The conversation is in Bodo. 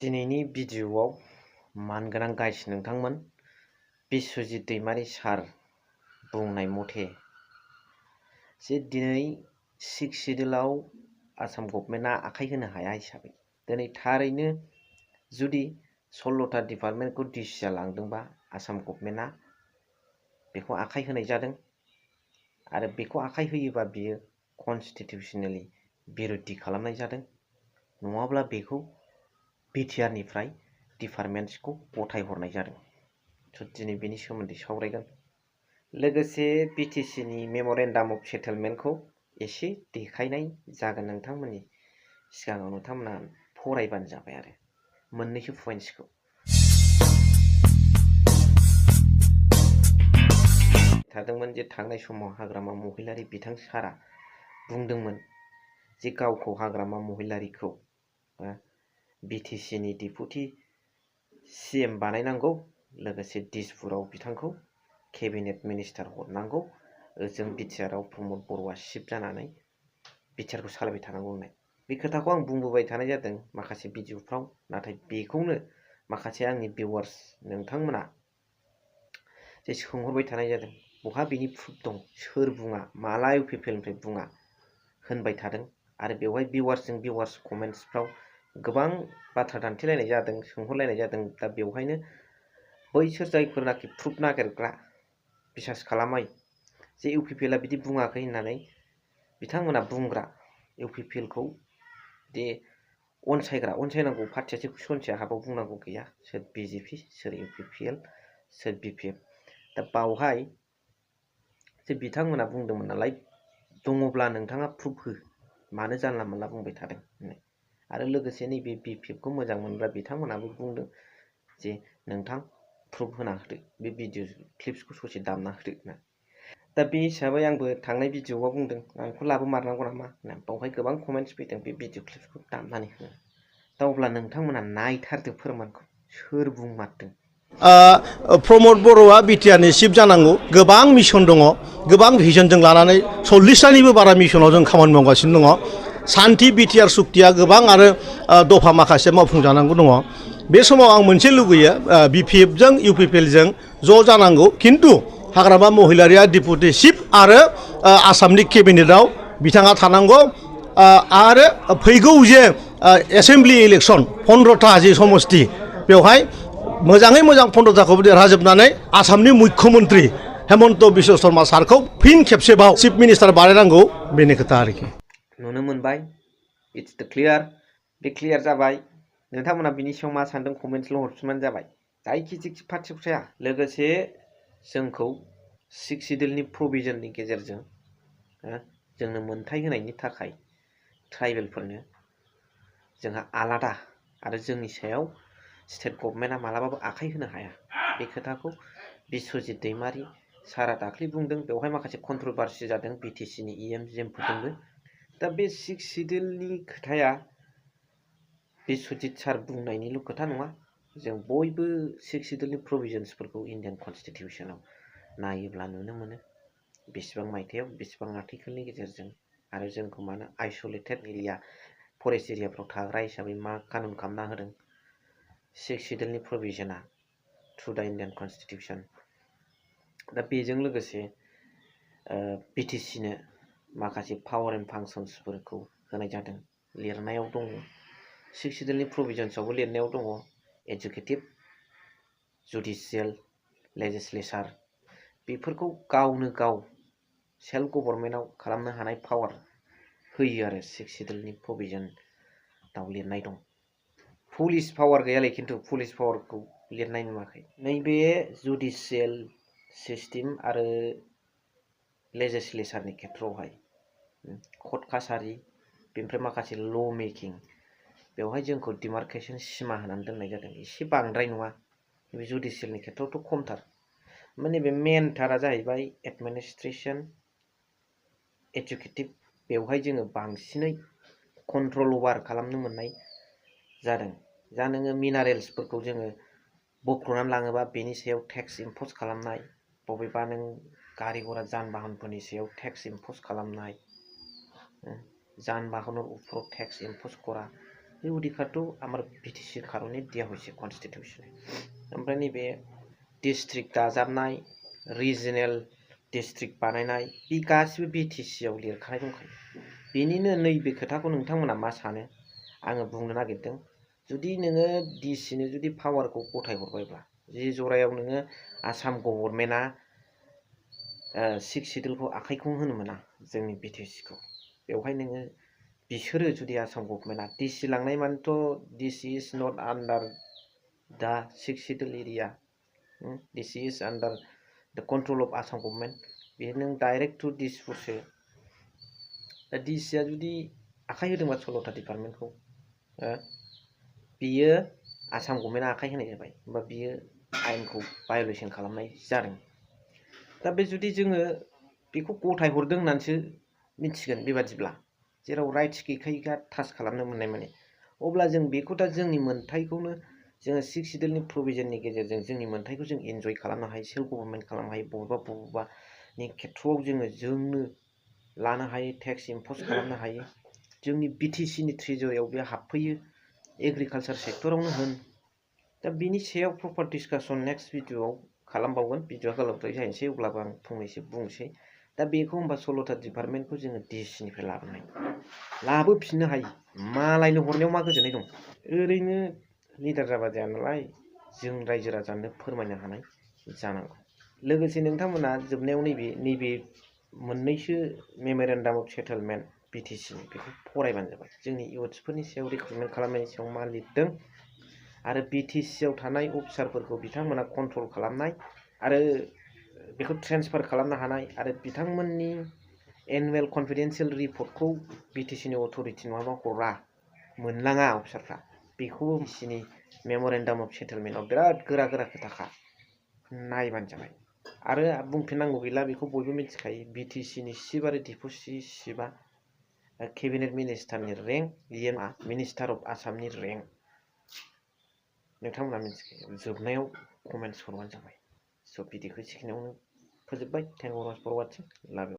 दिनैनि भिडिअ'आव मानगोनां गाइस नोंथांमोन बिस्वजित दैमारि सार बुंनाय मथे जे दिनै 6 सिडिउलाव आसाम गभर्नमेन्टआ आखाइ होनो हाया हिसाबै दिनै थारैनो जुदि 16टा डिपार्टमेन्टखौ डिसिआ लांदोंबा आसाम गभर्नमेन्टआ बेखौ आखाइ होनाय जादों आरो बेखौ आखाइ होयोबा बियो कनस्टिटिउसनेलि बिरुद्धि खालामनाय जादों नङाब्ला बेखौ बिटिआरनिफ्राय डिपार्टमेन्ट्सखौ गथायहरनाय जादों। स' दिनै बेनि सोमोन्दै सावरायगोन। लोगोसे बिटिसिनि मेम'रेन्डाम अफ सेटेलमेन्टखौ एसे देखायनाय जागोन नोंथांमोननि सिगाङाव नोंथांमोना फरायबानो जाबाय आरो मोननैसो पइन्ट्सखौ। थादोंमोन जे थांनाय समाव हाग्रामा महिलारि बिथां सारा बुंदोंमोन जे गावखौ हाग्रामा महिलारिखौ बिटिसिनि डिपुटि सिएम बानायनांगौ लोगोसे दिसपुराव बिथांखौ केबिनेट मिनिस्टार हरनांगौ ओजों बिटिआरआव प्रमद बर'आ चिफ जानानै बिटिआरखौ सालायबाय थानांगौ होननाय बे खोथाखौ आं बुंबोबाय थानाय जादों माखासे भिडिअफ्राव नाथाय बेखौनो माखासे आंनि भिउवार्स नोंथांमोना जे सोंहरबाय थानाय जादों बहा बेनि प्रुफ दं सोर बुङा माला इउपिपिएलनिफ्राय बुङा होनबाय थादों आरो बेवहाय भिउवार्सजों भिउवार्स कमेन्ट्सफ्राव गोबां बाथ्रा दान्थिलायनाय जादों सोंहरलायनाय जादों दा बेवहायनो बैसोर जायफोरनाखि प्रुफ नागिरग्रा बिसास खालामै जे इउपिपिएलआ बिदि बुङाखै होननानै बिथांमोना बुंग्रा इउपिपिएलखौ दे अनसायनांगौ पार्टियासो अनसाया हाबाव बुंनांगौ गैया सोर बिजेपि सोर इउपिपिएल सोर बिपिएफ दा बावहाय जे बिथांमोना बुंदोंमोन नालाय दङब्ला नोंथाङा प्रुफ हो मानो जानला मोनला बुंबाय थादों होननाय आरो लोगोसे नैबे बिपिएफखौ मोजां मोनग्रा बिथांमोनाबो बुंदों जे नोंथां प्रुफ होना होदो बे भिडिअ क्लिप्सखौ ससे दामना होदो होनना दा बे हिसाबै आंबो थांनाय भिडिअआव बुंदों आंखौ लाबोमारनांगौ नामा होनना बावहाय गोबां कमेन्ट्स फैदों बे भिडिअ क्लिप्सखौ दामनानै होनो दा अब्ला नोंथांमोना नायथारदो फोरमानखौ सोर बुंमारदों। प्रमद बर'आ बिटिआरनि चिफ जानांगौ गोबां मिशन दङ गोबां भिजनजों लानानै 40टानिबो बारा मिशनाव जों खामानि मावगासिनो दङ सान्थि बिटिआर सुक्तिया गोबां आरो दफा माखासे मावफुंजानांगौ दङ बे समाव आं मोनसे लुगैयो बिपिएफजों इउपिपिएलजों ज' जानांगौ खिन्थु हाग्रामा महिलारिया डिपुटि चिफ आरो आसामनि केबिनेटआव बिथाङा थानांगौ आरो फैगौ जे एसेम्बलि इलेक्सन 15टा जे समस्ति बेवहाय मोजाङै मोजां 15टाखौबो देरहाजोबनानै आसामनि मुख्यमन्त्रि हेमन्त बिश्व शर्मा सारखौ फिन खेबसेबाव चिफ मिनिस्टार बानायनांगौ बेनि खोथा आरोखि नुनो मोनबाय इट्स द क्लियार बे क्लियार जाबाय नोंथांमोना बिनि सायाव मा सानदों कमेन्ट्सल' हरफिनबानो जाबाय जायखि पार्टियाव थाया लोगोसे जोंखौ 6 सिडिउलनि प्रभिजननि गेजेरजों जोंनो मोनथाय होनायनि थाखाय ट्राइबेलफोरनो जोंहा आलादा आरो जोंनि सायाव स्टेट गभर्नमेन्टआ मालाबाबो आखाइ होनो हाया बे खोथाखौ बिस्वजित दैमारि सारा दाख्लै बुंदों बेवहाय माखासे कन्ट्रभारसि जादों बिटिसिनि इएम जिएमफोरजोंबो दा बे 6 सिडिउलनि खोथाया बिस्वजित सार बुंनायनिल' खोथा नङा जों बयबो 6 सिडिउलनि प्रभिजन्सफोरखौ इन्डियान कनस्टिटिउसनाव नायोब्ला नुनो मोनो बेसेबां मायथाइयाव बेसेबां आर्टिकेलनि गेजेरजों आरो जोंखौ मानो आइसोलेटेड एरिया फरेस्ट एरियाफ्राव थाग्रा हिसाबै मा कानुन खालामना होदों 6 सिडिउलनि प्रभिजना थ्रु दा इन्डियान कनस्टिटिउसन दा बेजों लोगोसे बिटिसिनो माखासे पावार एन्ड फांसन्सफोरखौ होनाय जादों लिरनायाव दङ 6 सिडिउलनि प्रभिजन्सआवबो लिरनायाव दङ एजुकेटिभ जुडिसियेल लेजिस्लेचार बेफोरखौ गावनो गाव सेल्फ गभर्नमेन्टआव खालामनो हानाय पावार होयो आरो 6 सिडिउलनि प्रभिजनाव लिरनाय दं पुलिस पावार गैयालै खिन्थु पुलिस पावारखौ लिरनाय नुवाखै नैबे जुडिसियेल सिस्टेम आरो लेजिस्लेचारनि खेथ्रआवहाय कर्ट कासारि बेनिफ्राय माखासे ल मेकिं बेवहाय जोंखौ डिमार्केसन सिमा होनानै दोननाय जादों एसे बांद्राय नङा बे जुडिसियेलनि खेथ्रआवथ' खमथार माने बे मेनथारा जाहैबाय एडमिनिस्ट्रेसन एजुकेटिभ बेवहाय जोङो बांसिनै कन्ट्रल अभार खालामनो मोननाय जादों जा नोङो मिनारेल्सफोरखौ जोङो बख्र'नानै लाङोबा बेनि सायाव टेक्स इम्प'ज खालामनाय बबेबा नों गारि घरा जान बाहनफोरनि सायाव टेक्स इम्प'ज खालामनाय जान बाहननि उपराव टेक्स इम्प'ज करा এই অধিকারটো আমার বিটিসির কারণে দেওয়া হয়েছে কনস্টিটিউশনে। ओमफ्राय नैबे डिस्ट्रिक्ट दाजाबनाय रिजनेल डिस्ट्रिक्ट बानायनाय बे गासिबो बिटिसिआव लिरखानाय दंखायो। बेनिनो नैबे खोथाखौ नोंथांमोना मा सानो आङो बुंनो नागिरदों। जुदि नोङो डिसिनो जुदि पावारखौ गथायहरबायब्ला जि जरायाव नोङो आसाम गभर्नमेन्टआ 6 सिडुलखौ आखाइखौ होनो मोना जोंनि बिटिसिखौ, बेवहाय नोङो बिसोरो जुदि आसाम गभर्नमेन्टआ डिसि लांनाय मानेथ' डिसि इज नट आन्डार दा 6 सिडुल एरिया, डिसि इज आन्डार द कन्ट्रल अफ आसाम गभर्नमेन्ट। बे नों डाइरेक्ट टु डिसपुरसो। दा डिसिआ जुदि आखाइ होदोंबा 16था डिपार्टमेन्टखौ बियो आसाम गभर्नमेन्टआ आखाइ होनाय जाबाय, होमबा बियो आयेनखौ भायलेसन खालामनाय जादों। दा बे जुदि जोङो बेखौ गथाय हरदों होननानैसो मिथिगोन बेबादिब्ला, जेराव राइट्स गैखायिखा टाच खालामनो मोननाय माने, अब्ला जों बेखौ दा जोंनि मोन्थाइखौनो जोङो 6 सिडुलनि प्रोभिजननि गेजेरजों जोंनि मोन्थाइखौ जों एन्जय खालामनो हायो, सेल्फ गभर्नमेन्ट खालामनो हायो। बबेबानि खेथ्रआव जोंनो लानो हायो, टेक्स इम्प'ज खालामनो हायो। जोंनि बिटिसिनि ट्रेजरियाव बे हाबफैयो, एग्रिकालचार सेक्टरावनो होन। दा बिनि सायाव प्रपार डिसकासन नेक्स्ट भिडिअ'आव खालामबावगोन। भिडिअ'आ गोलावद्राय जाहैनोसै, अब्लाबो आं फंनैसो बुंनोसै। दा बेखौ होमबा 16था डिपार्टमेन्टखौ जोङो डिसिनिफ्राय लाबोफिननो हायो। मालायनो हरनायाव मा गोजोननाय दं? ओरैनो लिडार जाबा जाया नालाय, जों रायजो राजानो फोरमायनो हानाय जानांगौ। लोगोसे नोंथांमोना जोबनायाव नैबे मोननैसो मेम'रेन्डाम अफ सेटेलमेन्ट बिटिसिनि बेखौ फरायबानो जाबाय। जोंनि इउथ्सफोरनि सायाव रिक्रुटमेन्ट खालामनायनि सायाव मा लिरदों आरो बिटिसिआव थानाय अफिसारफोरखौ बिथांमोना कन्ट्रल खालामनाय आरो बेखौ ट्रेन्सफार खालामनो हानाय आरो बिथांमोननि एनुवेल कन्फिडेन्सियेल रिपर्टखौ बिटिसिनि अथ'रिटि नङाबा हरा, मोनलाङा अफिसारफ्रा, बेखौबो बिटिसिनि मेम'रेन्डाम अफ सेटेलमेन्टआव बिराद गोरा खोथाखा, नायबानो जाबाय। आरो बुंफिननांगौ गैला, बेखौ बयबो मिथिखायो। बिटिसिनि चिफ आरो डिपुटि चिफआ केबिनेट मिनिस्टारनि रेंक, बियो मिनिस्टार अफ आसामनि रेंक, नोंथांमोना मिथिखायो। जोबनायाव कमेन्ट्स हरबानो जाबाय। स' भिडिअ'खौ एसेखिनियावनो फोजोबबाय। Thank you for watching. Love U.